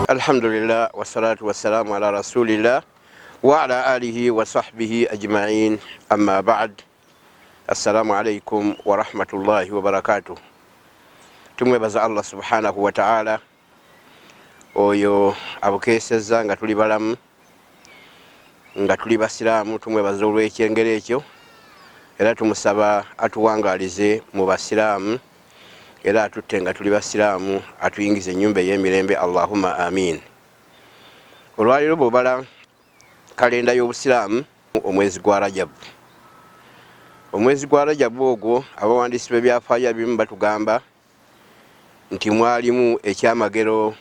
Alhamdulillah wassalatu wassalamu ala rasulillah wa ala alihi wa sahbihi ajmain amma ba'd. Assalamu alaikum wa rahmatullahi wa barakatuh. Tumwebaza Allah subhanahu wa ta'ala oyo abukeesezza nga tuli balamu nga tuli basiraamu. Tumwebaza olw'ekyengero ekyo era tumusaba atuwangaalize mu basiraamu era atutte nga tuli basiraamu, atuyingize ennyumba ey'emirembe. Allahumma amin. Olwaleero bw'obala kalenda y'obusiraamu, omwezi gwa Rajabu, omwezi gwa Rajabu ogwo abawandiisi b'ebyafaayo abimu batugamba nti mwalimu ekyamagero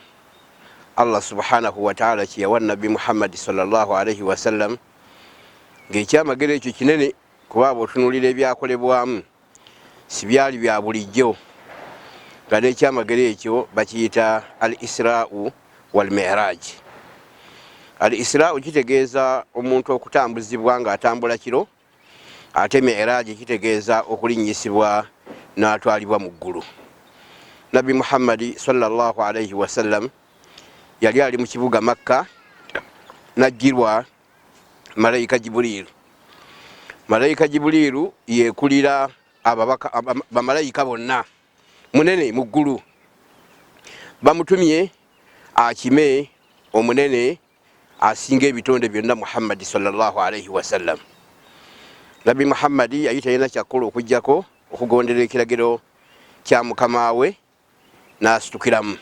Allah subhanahu wataala kyeyawa Nabbi Muhammadi sallallahu alaihi wasallam, ng'ekyamagero ekyo kinene kuba bw'otunuulira ebyakolebwamu si byali bya bulijjo, nga n'ekyamagero ekyo bakiyita al israu wal miraj. Al israu kitegeeza omuntu okutambuzibwa ng'atambula kiro, ate miraji kitegeeza okulinnyisibwa n'atwalibwa mu ggulu. Nabbi Muhammadi sallallahu alaihi wasallam yali ali mu kibuga Makka n'ajjirwa malayika Jibuliiru. Malayika Jibuliiru yekulira ababaka bamalayika bonna, munene mu ggulu. Bamutumye akime omunene asinga ebitonde byonna, Muhammadi sallallahu alaihi wasallam. Nabbi Muhammadi yali talina kyakkola okuggyako okugondera ekiragiro kya mukama we n'asitukiramu.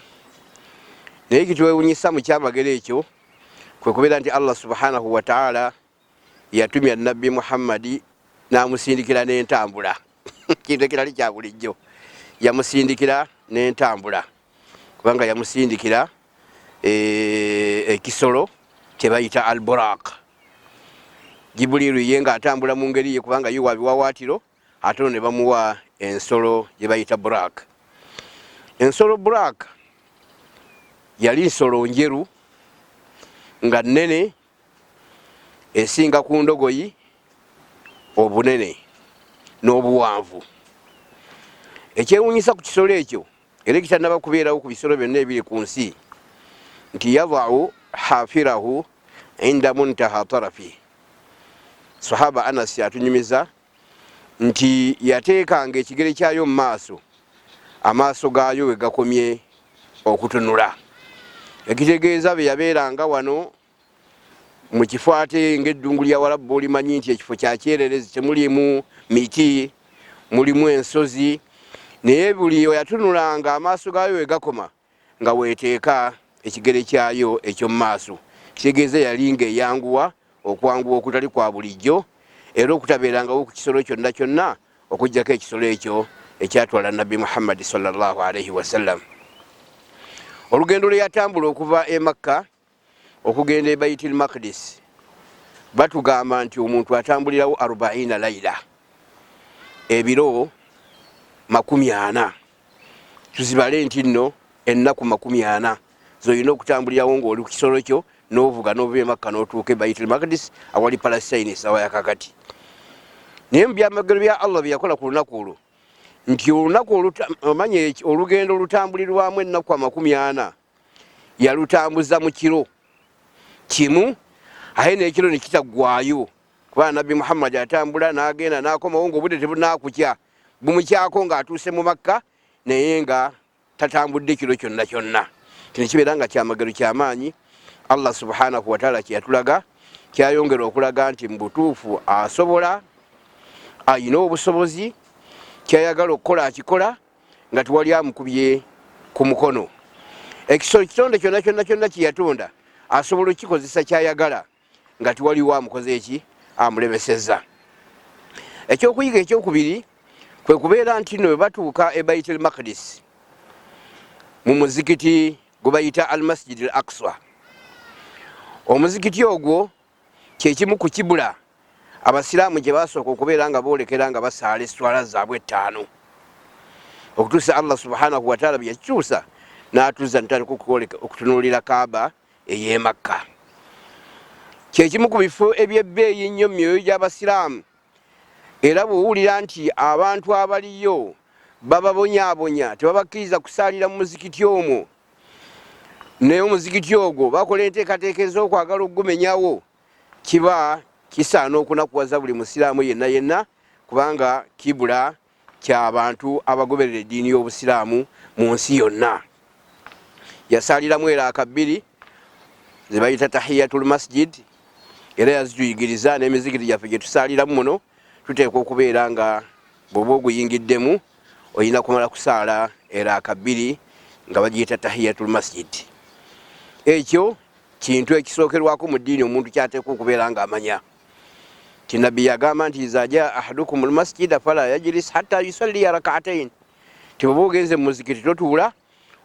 Naye kitwewunyisa mu kyamagero ekyo kwe kubeera nti Allah subhanahu wataala yatumya Nabbi Muhammadi n'amusindikira n'entambula, kintu ekirali kya bulijjo. Yamusindikira n'entambula kubanga yamusindikira ekisolo kye bayita alburaq. Jibuliru ye ng'atambula mu ngeri ye kubanga ye wa biwawaatiro, ate ono ne bamuwa ensolo gye bayita burak. Ensolo burak yali nsolo njeru nga nnene, esinga ku ndogoyi obunene n'obuwanvu. Ekyewuunyisa ku kisolo ekyo era ekitannaba kubeerawo ku bisolo byonna ebiri ku nsi nti yadau hafirahu inda muntaha tarafi. Sahaba Anasi atunyumiza nti yateekanga ekigere kyayo mu maaso, amaaso gaayo we gakomye okutunula, ekitegeeza bwe yabeeranga wano mu kifo ate ng'eddungu lya Warabbu, olimanyi nti ekifo kya kyererezi, temuliimu miti, mulimu ensozi, naye buli weyatunulanga amaaso gaayo we gakoma nga weeteeka ekigere kyayo eky'omu maaso. Kitegeeza yali ng'eyanguwa okwanguwa okutali kwa bulijjo era okutabeerangawo ku kisolo kyonna kyonna okuggyako ekisolo ekyo ekyatwala Nabbi Muhammadi sallallahu alaihi wasallam. Olugendo lwe yatambula okuva e Makka okugenda e Baitil Makdis, batugamba nti omuntu atambulirawo arubaina laila, ebiro 40. Tuzibale nti nno ennaku 40 zolina okutambulirawo ng'oli ku kisolo kyo n'ovuga n'ova e Makka n'otuuka e Baitil Makdis awali Palestine esawa yakakati. Naye mu byamagero bya Allah bye yakola ku lunaku olwo nti olunaku omanye olugendo olutambulirwamu ennaku 40 yalutambuza mu kiro kimu, aye n'ekiro ne kitaggwayo, kuba Nabbi Muhammadi atambula n'agenda n'akomawo ng'obudde tebunakukya, bumukyako ng'atuuse mu Makka naye nga tatambudde kiro kyonna kyonna. Kino kibeera nga kyamagero kyamaanyi Allah subhanahu wataala kyeyatulaga, kyayongera okulaga nti mu butuufu asobola, ayina obusobozi, kyayagala okukola akikola nga tewali amukubye ku mukono. Ekisolo kitonde kyonna kyonna kyonna kyeyatonda asobola okukikozesa kyayagala nga tewaliwo amukoze eki amulemesezza. Ekyokuyiga ekyokubiri kwe kubeera nti no bwe batuuka e Baitul Makdis mu muzikiti gwe bayita Al Masjid Al Aqsa, omuzikiti ogwo kyekimu ku kibula abasiraamu gye basooka okubeera nga boolekera nga basaala esswala zaabwe ettaano, okutuusa Allah subhanahu wataala bwe yakikyusa n'atuuza ntandika okutunuulira Kaaba ey'e Makka. Kyekimu ku bifo eby'ebbeeyi ennyo mu myoyo gy'abasiraamu, era bw'owulira nti abantu abaliyo bababonyaabonya, tebabakkiriza kusaalira mu muzikiti omwo. Naye omuzikiti ogwo bakola enteekateeka ez'okwagala okugumenyawo, kiba kisaana okunakuwaza buli Musiraamu yenna yenna, kubanga kibula kya bantu abagoberera eddiini y'Obusiraamu mu nsi yonna. Yasaaliramu eraaka bbiri ze bayita tahiyatul masjid, era yazituyigiriza. N'emizikiti gyaffe gye tusaaliramu muno tuteekwa okubeera nga bw'oba oguyingiddemu olina kumala kusaala eraaka bbiri nga bagiyita tahiyatul masjid. Ekyo kintu ekisookerwako mu ddiini omuntu kyateekwa okubeera ng'amanya. Ti Nabbi yagamba nti iza jaa ahadukum lmasjida fala yajlis hatta yusalliya rakaatain, ti bwoba ogenze mu muzikiti totuula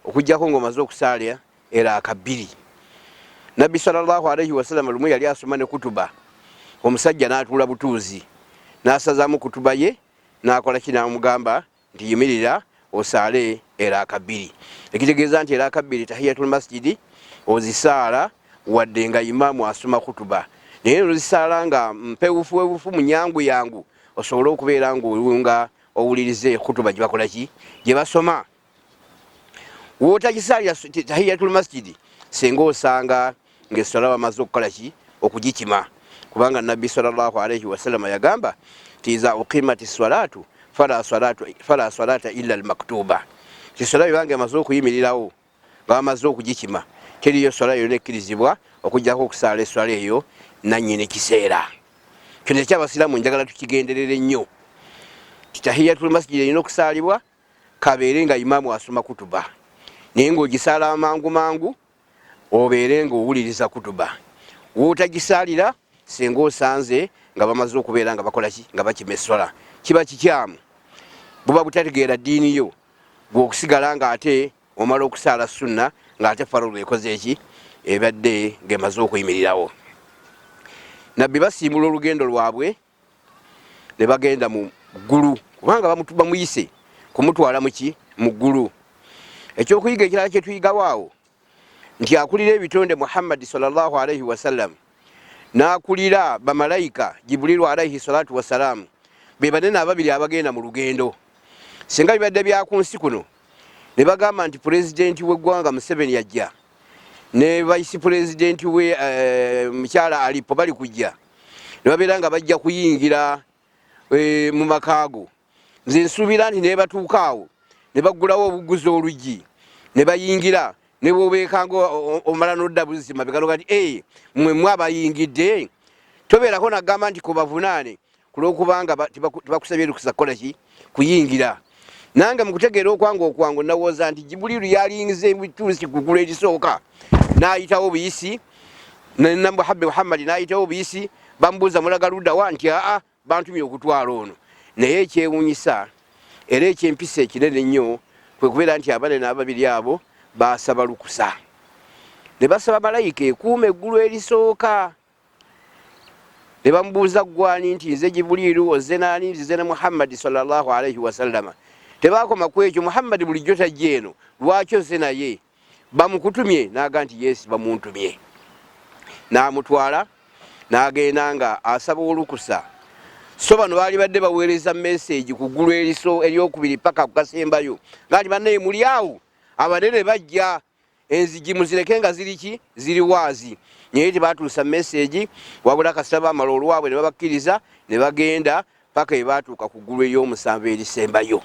okujjako ng'omaze okusaala eraaka bbiri. Nabbi sallallahu alaihi wasallam lumu yali asoma ne kutuba, omusajja n'atuula butuuzi n'asazaamu kutuba ye n'akola ki, n'amugamba nti yimirira osaale eraaka bbiri, ekitegeeza nti eraaka bbiri tahiyatul masjidi ozisaala wadde nga imaamu asoma kutuba, naye nozisaala nga mpewufuwewufu munyangu yangu osobole okubeera nga owulirize kutuba gyebakola ki, gyebasoma. Wotagisaalira tahiyatul masjidi singa osanga ng'esswala bamaze okukola ki, okugikima, kubanga Nabbi sallallahu alaihi wasallama yagamba nti iza uqimati salatu fala salata illa almaktuba, ti swala bibanga emaze okuyimirirawo nga bamaze okugikima teriyo swala yonna ekkirizibwa okujjako okusaala esswala eyo nannyini kiseera. Kino ekyabasiraamu njagala tukigenderere nnyo ti tahiyatul masjidi erina okusaalibwa kabeere nga imaamu asoma kutuba, naye ng'ogisaala mangu mangu obeere ng'owuliriza kutuba. Wootagisaalira singa osanze nga bamaze okubeera nga bakola ki, nga bakima esswala, kiba kikyamu, buba butategeera ddiini yo gwe okusigala ng'ate omala okusaala sunna ng'ate farulu ekoze eki, ebadde ng'emaze okuyimirirawo. Nabbi basimbula olugendo lwabwe ne bagenda mu ggulu, kubanga bamuyise kumutwala muki, mu ggulu. Ekyokuyiga ekirala kye tuyigawo awo nti akulira ebitonde Muhammadi sallallahu alaihi wasallam n'akulira bamalayika Jibuliru alaihi salatu wassalaamu be banene ababiri abagenda mu lugendo. Singa bibadde bya ku nsi kuno ne bagamba nti pulezidenti w'eggwanga Museveni yajja ne vayisi pulezidenti we mukyala Alipo bali kujja ne babeera nga bajja kuyingira mu maka go, nze nsuubira nti nebatuuka awo ne baggulawo obugguzi oluggi ne bayingira, ne bwobeekanga omala n'odda buzzi mabega noga nti ee mmwe mmwe abayingidde, tobeerako nagamba nti kubavunaane kulwokubanga tebakusabye lukusa kukola ki, kuyingira. Nange mu kutegeera okwange okwangu nawooza nti Jibuliru yalingiza ebituusi ku ggulu erisooka n'ayitawo buyisi, Namuhabbi Muhammadi n'ayitawo buyisi, bamubuuza mulaga ludda wa, nti aa bantumye okutwala ono. Naye ekyewuunyisa era ekyempisa ekinene ennyo kwe kubeera nti abanene ababiri abo baasaba lukusa ne basaba malayika ekuuma eggulu erisooka ne bamubuuza ggwani, nti nze Jibuliiru, ozze naani, nzize ne Muhammadi sallallahu alaihi wasallama. Tebaakoma ku ekyo, Muhammadi bulijjo tajja eno, lwaki ozze naye, bamukutumye? N'aga nti yeesi bamuntumye. N'amutwala n'agenda nga asaba olukusa. So bano baali badde baweereza meseegi ku ggulu eriso eryokubiri paka ku kasembayo, nga nti bannaye muli awo, abanene bajja, enzigi muzireke nga ziri ki, ziri waazi. Naye tebaatuusa meseegi, wabula kasita baamala olwabwe ne babakkiriza ne bagenda paka ebaatuuka ku ggulu ery'omusanvu erisembayo.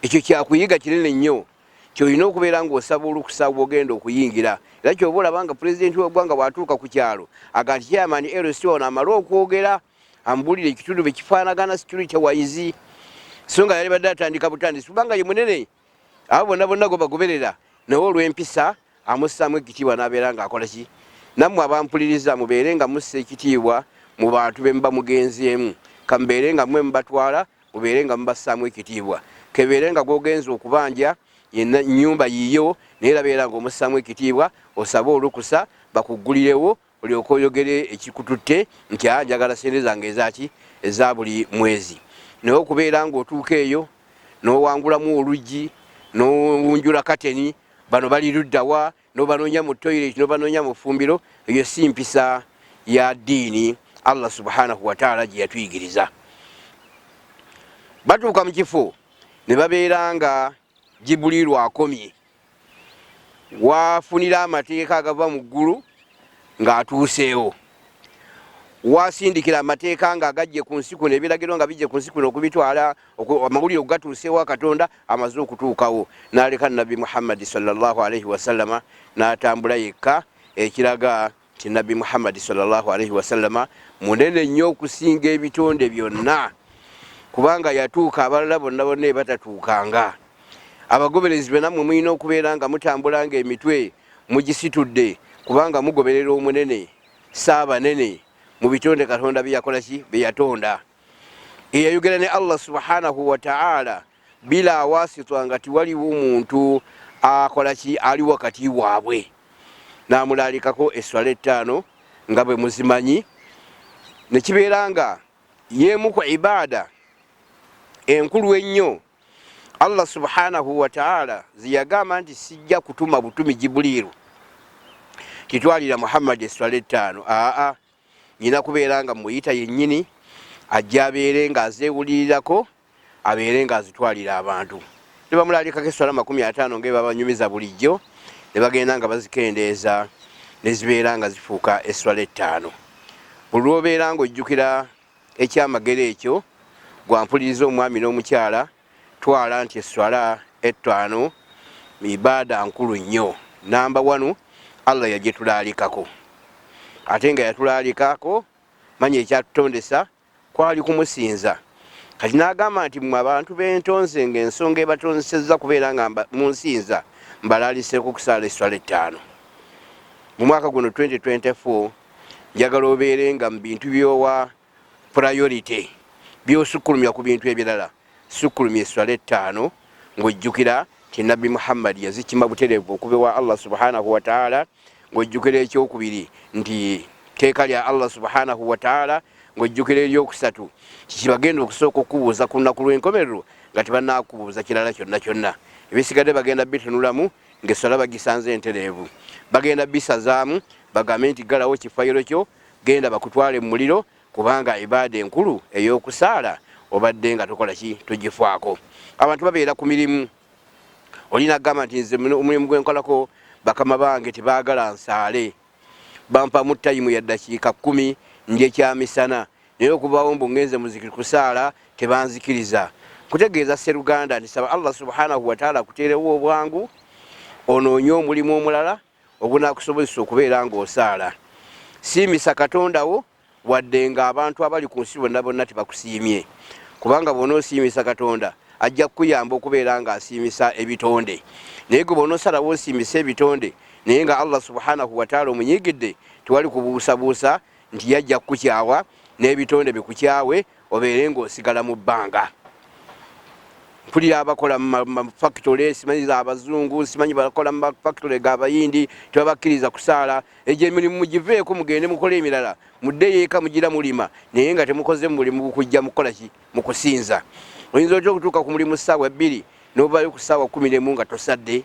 Ekyo kyakuyiga kinene nnyo kyolina okubeera ng'osaba olukusa bw'ogenda okuyingira. Era kyoba olaba nga pulezidenti w'eggwanga bw'atuuka ku kyalo aga nti chairman LC ono amale okwogera amubuulire ekitundu bwe kifaanagana security wise, so nga yalibadde atandika butandisi kubanga ye munene, abo bonna bonna gwe bagoberera, naye olw'empisa amussaamu ekitiibwa n'abeera ng'akola ki. Nammwe abampuliriza mubeere nga mussa ekitiibwa mu bantu be muba mugenzeemu, kamubeere nga mmwe mubatwala, mubeere nga mubassaamu ekitiibwa, kebeere nga gw'ogenze okubanja yenna nnyumba yiyo, naye era beera ng'omussaamu ekitiibwa, osabe olukusa bakuggulirewo olyoke oyogere ekikututte nti aa njagala ssente zange ezaki, eza buli mwezi. Naye okubeera ng'otuuka eyo n'owangulamu oluggi n'owunjula kateni, bano bali ludda wa, n'obanoonya mu toilet n'obanoonya mu ffumbiro, eyo si mpisa ya ddiini Allah subhanahu wataala gye yatuyigiriza. Batuuka mu kifo ne babeera nga Jibuliiru akomye. Waafunira amateeka agava mu ggulu ng'atuuseewo, wasindikira amateeka nga agajje ku nsi kuno, ebiragiro nga bijje ku nsi kuno okubitwala, amawulire okugatuusa ewa Katonda amaze okutuukawo, n'aleka Nabbi Muhammadi sallallahu alaihi wasallama n'atambula yekka, ekiraga nti Nabbi Muhammadi sallallahu alaihi wasallama munene nnyo okusinga ebitonde byonna, kubanga yatuuka abalala bonna bonna ebatatuukanga. Abagoberezi be nammwe mulina okubeera nga mutambula nga emitwe mugisitudde, kubanga mugoberera omunene saabanene mu bitonde Katonda byeyakola ki byeyatonda, eyayogera ne Allah subhanahu wataala bila wasitwa, nga tiwaliwo muntu akola ki ali wakati waabwe, n'amulaalikako esswala ettaano nga bwe muzimanyi, ne kibeera nga y'emu ku ibaada enkulu ennyo Allah subhanahu wataala zeyagamba nti sijja kutuma butumi Jibuliiru kitwalira Muhammadi esswala ettaano. Aa, nyina kubeera nga muyita yennyini ajja abeere nga azeewulirirako, abeere nga azitwalira abantu. Ne bamulaalikako esswala 50 nga ebabanyumiza bulijjo, ne bagenda nga bazikendeeza ne zibeera nga zifuuka esswala ettaano. Buli lw'obeera ng'ojjukira ekyamagero ekyo, gwampuliriza omwami n'omukyala, twala nti esswala ettaano ibaada nkulu nnyo. Namba wanu Allah yagitulaalikako, ate nga yatulaalikako manya ekyatutondesa kwali kumusinza. Kati n'agamba nti mmwe abantu bentonze ng'ensonga ebatonsezza kubeera nga munsinza, mbalaaliseeko okusaala esswala ettaano mu mwaka guno 2024. Njagala obeere nga mu bintu byowa priority, byosukkulumya ku bintu ebirala, sukkulumya esswala ettaano, ng'ojjukira nti Nabbi Muhammadi yazikima butereevu okuva ewa Allah subhanahu wataala, ng'ojjukira ekyokubiri nti tteeka lya Allah subhanahu wataala, ng'ojjukira eryokusatu kikibagenda okusooka okukubuuza ku lunaku lw'enkomerero nga tebanakubuuza kirala kyonna kyonna. Ebisigadde bagenda bitunulamu ng'esswala bagisanze entereevu, bagenda bisazaamu bagambe nti ggalawo kifayiro kyo, genda bakutwale mu muliro, kubanga ibaada enkulu ey'okusaala obadde nga tokola ki, togifaako. Abantu babeera ku mirimu, olina kugamba nti nze omulimu gwenkolako bakama bange tebaagala nsaale, bampamu tayimu ya ddakiika 10 ndye kyamisana, naye okuvawo mbu ngenze muzikiri kusaala tebanzikiriza. Nkutegeeza sseruganda nti saba Allah subhanahu wataala akuteerewo obwangu onoonye omulimu omulala ogunaakusobozesa okubeera ng'osaala. Siimisa Katonda wo wadde ng'abantu abali ku nsi bonna bonna tebakusiimye, kubanga bw'onoosiimisa Katonda ajja kukuyamba okubeera ng'asiimisa ebitonde. Naye gwe bw'onoosalawo osiimisa ebitonde naye nga Allah subhanahu wataala omunyiigidde, tewali kubuusabuusa nti yajja kukukyawa n'ebitonde bikukyawe, obeere ng'osigala mu bbanga. Mpulira abakola mu mafakitole, simanyi abazungu, simanyi bakola mu mafakitole g'abayindi, tebabakkiriza kusaala. Egyo emirimu mugiveeko, mugende mukole emirala, muddeyo eka mugira mulima, naye nga temukoze mu mulimu gukujja mukukola ki, mu kusinza. Oyinza otya okutuuka ku mulimu ssaawa 2 n'ovaayo ku ssaawa 11 nga tosadde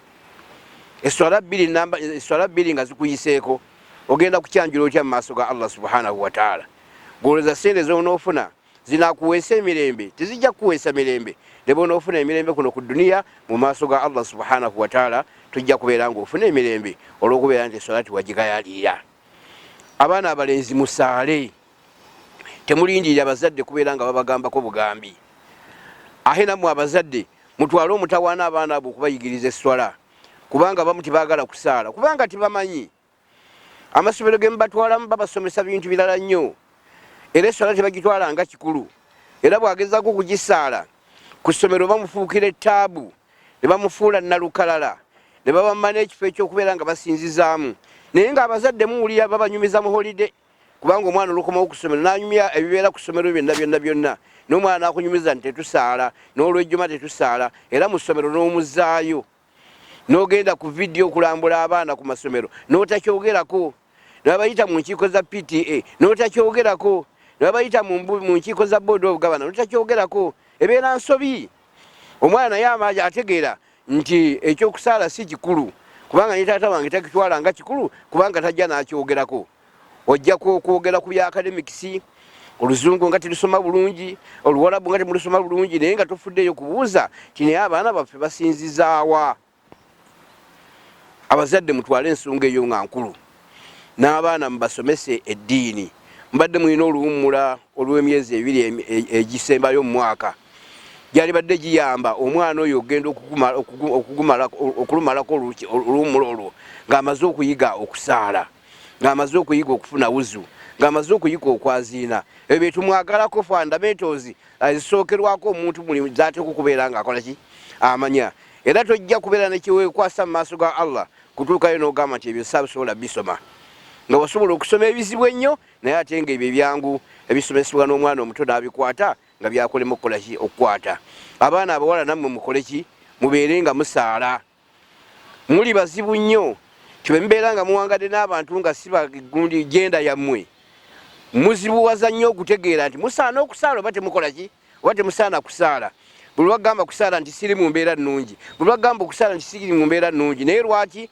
esswala bbiri namba, esswala bbiri nga zikuyiseeko? Ogenda kukyanjula otya mu maaso ga Allah subhanahu wataala? Gwolowooza ssente z'onoofuna zinakuweesa emirembe? Tezijja kukuweesa mirembe. Ne bw'onoofuna emirembe kuno ku duniya, mu maaso ga Allah subhanahu wataala tojja kubeera ng'ofuna emirembe, olw'okubeera nti eswala tiwagigayalirira. Abaana abalenzi musaale, temulindirira bazadde kubeera nga babagambako bugambi. Ate nammwe abazadde mutwale omutawaana abaana abo okubayigiriza esswala, kubanga abamu tebaagala kusaala kubanga tebamanyi. Amasomero ge mubatwalamu babasomesa bintu birala nnyo, era esswala tebagitwala nga kikulu, era bw'agezaako okugisaala ku ssomero bamufuukira ettaabu ne bamufuula nnalukalala ne babamma n'ekifo eky'okubeera nga basinzizaamu. Naye ng'abazadde muwulira babanyumiza mu holide, kubanga omwana olukomawo ku ssomero n'anyumya ebibeera ku ssomero byonna byonna byonna, n'omwana n'akunyumiza nti tetusaala, n'olwejjuma tetusaala, era mu ssomero n'omuzzaayo n'ogenda ku vidiyo okulambula abaana ku masomero n'otakyogerako, ne babayita mu nkiiko za PTA n'otakyogerako, ne babayita mu nkiiko za board of governor n'otakyogerako. Ebeera nsobi. Omwana naye amaja ategeera nti ekyokusaala si kikulu, kubanga ne taata wange takitwala nga kikulu kubanga tajja n'akyogerako. Ojja kwogera ku bya academics, oluzungu nga telusoma bulungi, oluwalabu nga temulusoma bulungi, naye nga tofuddeeyo kubuuza nti naye abaana baffe basinzizaawa. Abazadde mutwale ensonga eyo nga nkulu, n'abaana mubasomese eddiini. Mubadde mulina oluwummula olw'emyezi ebiri egisembayo mu mwaka, gyalibadde giyamba omwana oyo okugenda okulumalako oluwummula olwo ng'amaze okuyiga okusaala, ng'amaze okuyiga okufuna wuzu, ng'amaze okuyiga okwaziina. Ebyo byetumwagalako fundamentals ezisookerwako omuntu buli zateekwa okubeera ng'akola ki amanya. Era tojja kubeera nekyeweekwasa mu maaso ga Allah kutuukayo n'ogamba nti ebyo saabisobola bisoma, nga wasobola okusoma ebizibu ennyo, naye ate nga ebyo ebyangu ebisomesebwa n'omwana omuto n'abikwata nga byakulema okukola ki okukwata. Abaana abawala nammwe mukole ki, mubeere nga musaala. Muli bazibu nnyo nti bwe mubeera nga muwangadde n'abantu nga si bagundi genda yammwe, muzibuwaza nnyo okutegeera nti musaana okusaala oba temukola ki oba temusaana kusaala. Buli lwagamba kusaala nti siri mu mbeera nnungi, buli lwagamba okusaala nti siri mu mbeera nnungi. Naye lwaki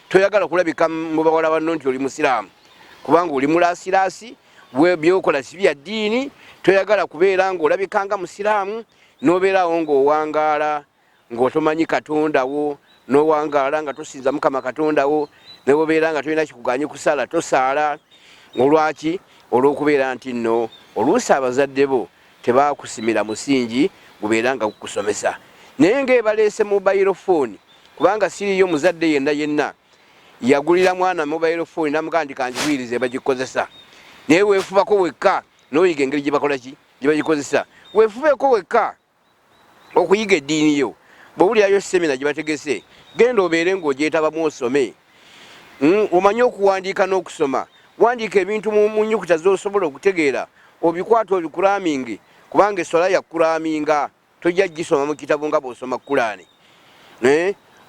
toyagala kulabika mu bawala banno nti oli musiraamu? Kubanga oli mulaasiraasi, byokola si bya ddiini, toyagala kubeera ng'olabika nga musiraamu, n'obeeraawo ng'owangaala ng'otomanyi Katonda wo, n'owangaala nga tosinza Mukama Katonda wo, ne bw'obeera nga tolina kikuganye kusaala tosaala. Olwaki? Olw'okubeera nti nno oluusi abazadde bo tebaakusimira musingi gubeera nga gukusomesa, naye ng'ebaleese mobile phone, kubanga siriiyo muzadde yenna yenna yagulira mwana mobile phone n'amugamba nti kanjigwirize bagikozesa, naye weefubako wekka n'oyiga engeri gye bakola ki gye bagikozesa. Weefubeeko wekka okuyiga eddiini yo. Bw'owulirayo semina gye bategese, genda obeere ng'ogyetabamu osome. Omanye okuwandiika n'okusoma, wandiika ebintu mu nnyukuta z'osobola okutegeera, obikwate obikuraminge, kubanga esswala ya kuraminga, tojja gisoma mu kitabo nga bw'osoma Kulaani.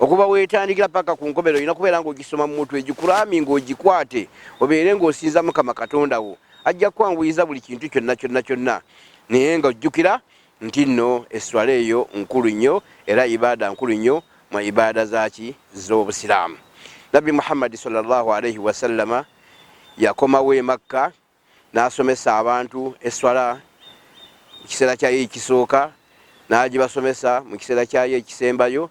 Okuva weetandikira paka ku nkomerero olina kubeera ng'ogisoma mu mutwe, gikuraminge ogikwate, obeere ng'osinza Mukama Katonda wo. Ajja kukwanguyiza buli kintu kyonna kyonna kyonna, naye nga ojjukira nti nno esswala eyo nkulu nnyo era ibaada nkulu nnyo mu ibaada zaki z'Obusiraamu. Nabbi Muhammadi sallallahu alaihi wasallama yakomawo e Makka n'asomesa abantu esswala mu kiseera kyayo ekisooka, n'agibasomesa mu kiseera kyayo ekisembayo,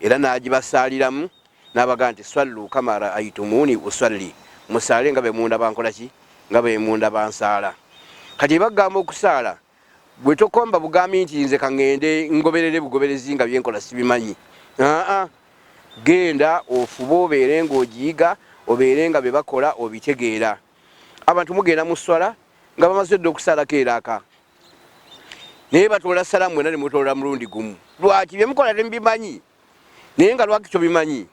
era n'agibasaaliramu n'abagamba nti swallu kama raaitumuuni usalli, musaale nga bwe mundaba nkola ki, nga bwe mundaba nsaala. Kati ebagamba okusaala, gwe tokomba bugambi nti nze kaŋŋende ngoberere bugoberezi nga byenkola sibimanyi. Aa, genda ofube obeere ng'ogiyiga, obeere nga bye bakola obitegeera. Abantu mugenda mu sswala nga bamaze dda okusaalako eraaka, naye batoola salaamu mwena ne mutoola mulundi gumu. Lwaki bye mukola temubimanyi? Naye nga lwaki tobimanyi?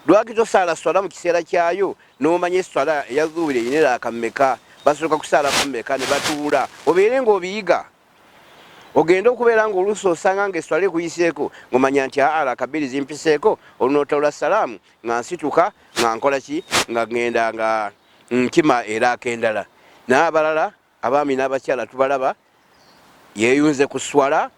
Lwaki tosaala swala mu kiseera kyayo n'omanya eswala eya zuhuri erina eraaka mmeka, basooka kusaalako mmeka ne batuula, obeere ng'obiyiga, ogende okubeera ng'oluusi osanga ng'eswala ekuyiseeko ng'omanya nti aa raaka bbiri zimpiseeko, olunootola salaamu nga nsituka nga nkola ki, nga ŋŋenda nga nkima eraaka endala. Naye abalala abaami n'abakyala tubalaba yeeyunze ku swala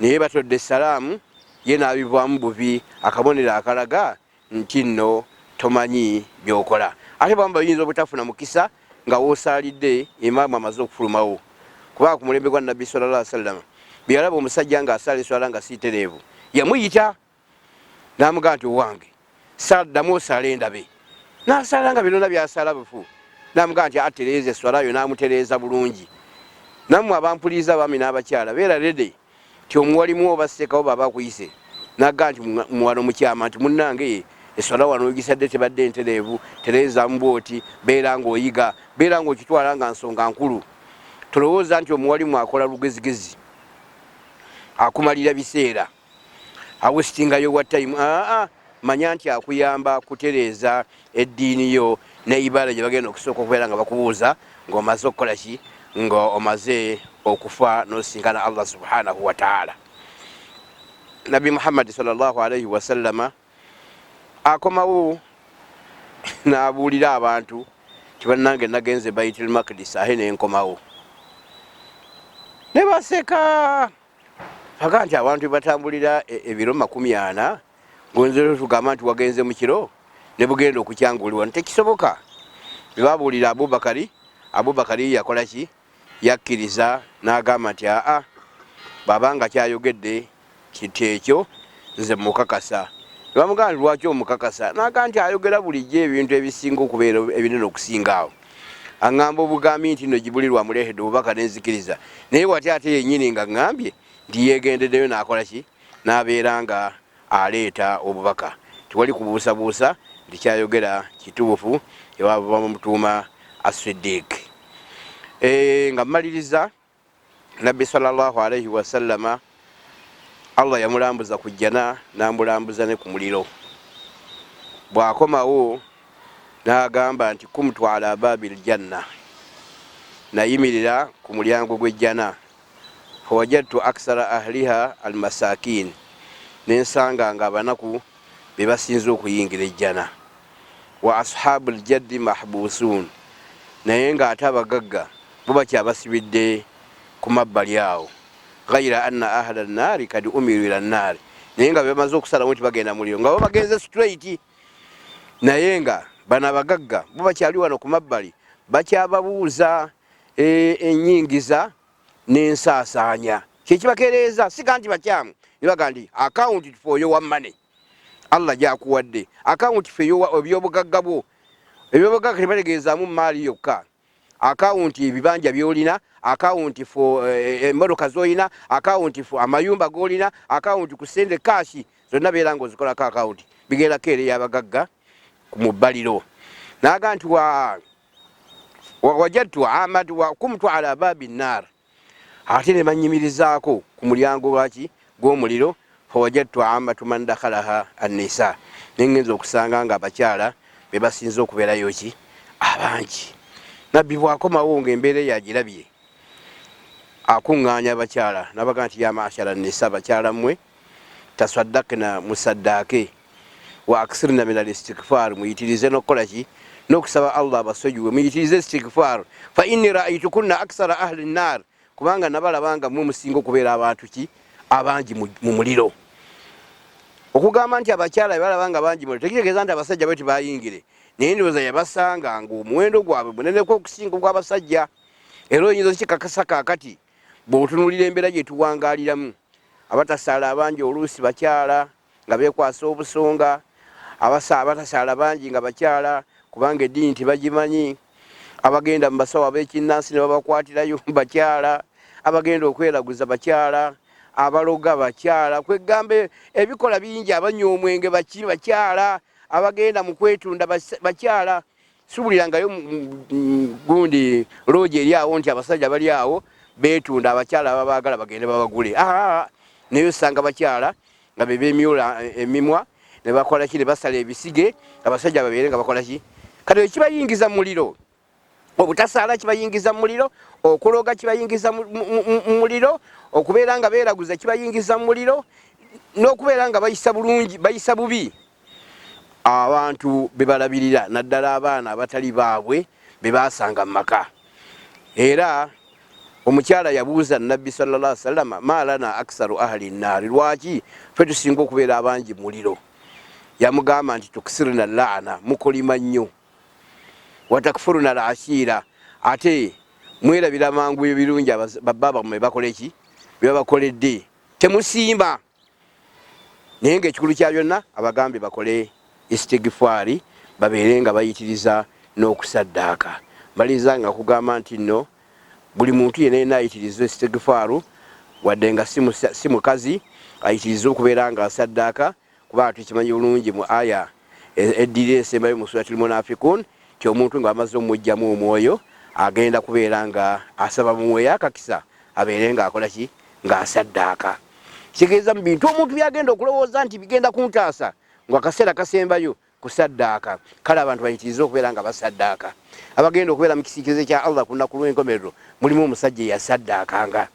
naye batodde salaamu ye n'abivaamu buvi, akabonero akalaga nti nno tomanyi by'okola. Ate bamu bayinza obutafuna mukisa nga w'osaalidde imaamu amaze okufulumawo, kubanga ku mulembe gwa Nabbi sallallahu alaihi wasallam bwe yalaba omusajja ng'asaala eswala nga si tereevu yamuyita n'amugamba nti owange ddamu osaale ndabe. N'asaala nga byonna by'asaala bufu, n'amugamba nti atereeza eswala yo, n'amutereeza bulungi. Nammwe abampuliriza abaami n'abakyala, beera rede nti omuwalimu oba sseekawo baba akuyise n'agamba nti wano mukyama nti munnange eswala wano ogisadde tebadde ntereevu, tereezaamu bw'oti, beera ng'oyiga, beera ng'okitwala nga nsonga nkulu. Tolowooza nti omuwalimu akola lugezigezi, akumalira biseera, awesitingayo wa time. Aa, manya nti akuyamba kutereeza eddiini yo ne ibaada gye bagenda okusooka okubeera nga bakubuuza ng'omaze okukola ki, ng'omaze okufa n'osinkana Allah subhanahu wa taala. Nabbi Muhammadi sallallahu alaihi wasallama akomawo n'abuulira abantu nti bannange nagenze Baitul Makdis ate nenkomawo, ne baseka paka nti abantu batambulira ebiro 40, ngonzero tugamba nti wagenze mu kiro ne bugenda okukyanguliwa, tekisoboka. Bwe babuulira Abubakari, Abubakari yakola ki? Yakkiriza n'agamba nti aa, bw'aba nga kyayogedde kiti ekyo nze mukakasa. Nebamugamba nti lwaki omukakasa? Naga nti ayogera bulijjo ebintu ebisinga okubeera ebinene okusinga awo. Aŋŋamba obugambi nti no Jibuliru amuleetedde obubaka nenzikiriza, naye watya ate yennyini nga ŋŋambye nti yeegendeddeyo n'akola ki? N'abeera nga aleeta obubaka. Tewali kubuusabuusa nti kyayogera kituufu, ewaba bamutuuma As-Siddiq. E, nga mmaliriza, Nabbi sallallahu alaihi wasallama Allah yamulambuza ku jjana n'amulambuza ne ku muliro. Bw'akomawo n'agamba nti kumtu ala baabi ljanna, nayimirira ku mulyango gw'ejjana fawajadtu aksara ahliha almasakin, nensanga nga abanaku be basinze okuyingira ejjana, wa ashabu ljaddi mahbusun, naye nga ate abagagga bo bakyabasibidde ku mabbali awo, ghaira anna ahla nnaari kad umiru ila nnaari, naye nga bebamaze okusalawo nti bagenda muliro nga bo bagenze straight, naye nga bano abagagga bo bakyali wano ku mabbali bakyababuuza enyingiza n'ensaasaanya kyekibakereeza siga nti bakyamu nebaga nti akawunti for your money Allah gyakuwadde akawunti fe ebyobugagga bwo ebyobugagga tebategeezaamu maali yokka akawunti ebibanja byolina akawunti for eh, emmotoka zolina akawunti for amayumba golina akawunti ku sente kashi zonna beera nga ozikolako akawunti bigenda keere yabagagga mu bbaliro naga nti wa wajadtu amad wa kumtu ala babi nar ate ne banyimirizaako ku mulyango lwaki gw'omuliro fawajadtu amatu man dakhalaha annisa nengenza okusanga nga abakyala be basinze okubeerayo ki abangi nabbi bwakomawo ngaembeera eyo agirabye akuŋŋaanya abakyala nabaga nti ya mashara nisa bakyala mmwe Tasaddakna, musaddaake, wa aksirna min al istigfaar, muyitirize n'okukola ki? N'okusaba Allah abasonyiwe, muyitirize istigfaar, fa inni raaitukunna aksara ahli nnaar, kubanga nabalaba nga mmwe musinga okubeera abantu ki? Abangi mu muliro. Okugamba nti abakyala bebalaba nga bangi muliro tekitegeeza nti abasajja bo tebayingire, naye ndowooza yabasanga ng'omuwendo gwabwe muneneko okusinga ogw'abasajja. Era oyinza okikakasa kaakati Bw'otunuulira embeera gye tuwangaaliramu, abatasaala abangi oluusi bakyala nga beekwasa obusonga, abatasaala bangi nga bakyala kubanga eddiini tebagimanyi, abagenda mu basawo ab'ekinnansi ne babakwatirayo bakyala, abagenda okweraguza bakyala, abaloga bakyala, kwegamba ebikola bingi, abanywa omwenge baki bakyala, abagenda mu kwetunda bakyala. Siwulirangayo gundi loogi eri awo nti abasajja bali awo beetunda abakyala ababaagala bagende babagule. Naye osanga bakyala nga be beemyula emimwa ne bakola ki ne basala ebisige abasajja babeere nga bakola ki. Kati ekibayingiza mu muliro obutasaala kibayingiza mu muliro, okuloga kibayingiza mu muliro, okubeera nga beeraguza kibayingiza mu muliro, n'okubeera nga bayisa bulungi bayisa bubi abantu be balabirira naddala abaana abatali baabwe be baasanga mu maka. Era omukyala yabuuza Nabbi sallallahu alaihi wasallam, ma lana aksaru ahli nnaari, lwaki ffe tusinga okubeera abangi muliro? Yamugamba nti tukisirna laana, mukolima nnyo, watakfuruna al ashiira, ate mwerabira mangu ebirungi babba bammwe bakola ki byebabakoledde, temusiima. Naye nga ekikulu kya byonna abagambye bakole istigifwari, babeere nga bayitiriza n'okusaddaaka. Maliriza nga kugamba nti nno buli muntu yena yena ayitiriza istigifaaru wadde nga si mukazi ayitirize okubeera nga asaddaaka, kubanga tukimanyi bulungi mu aya eddirira esembayo mu suratul munafikun nti omuntu nga bamaze omujjamu omwoyo agenda kubeera nga asaba mumwoyo akakisa abeere nga akola ki nga asaddaaka. Kitegeeza mu bintu omuntu byagenda okulowooza nti bigenda kuntaasa nga akaseera kasembayo kusaddaaka. Kale abantu bayitirize okubeera nga basaddaaka. Abagenda okubeera mu kisiikirize kya Allah ku lunaku lw'enkomerero mulimu omusajja eyasaddaakanga.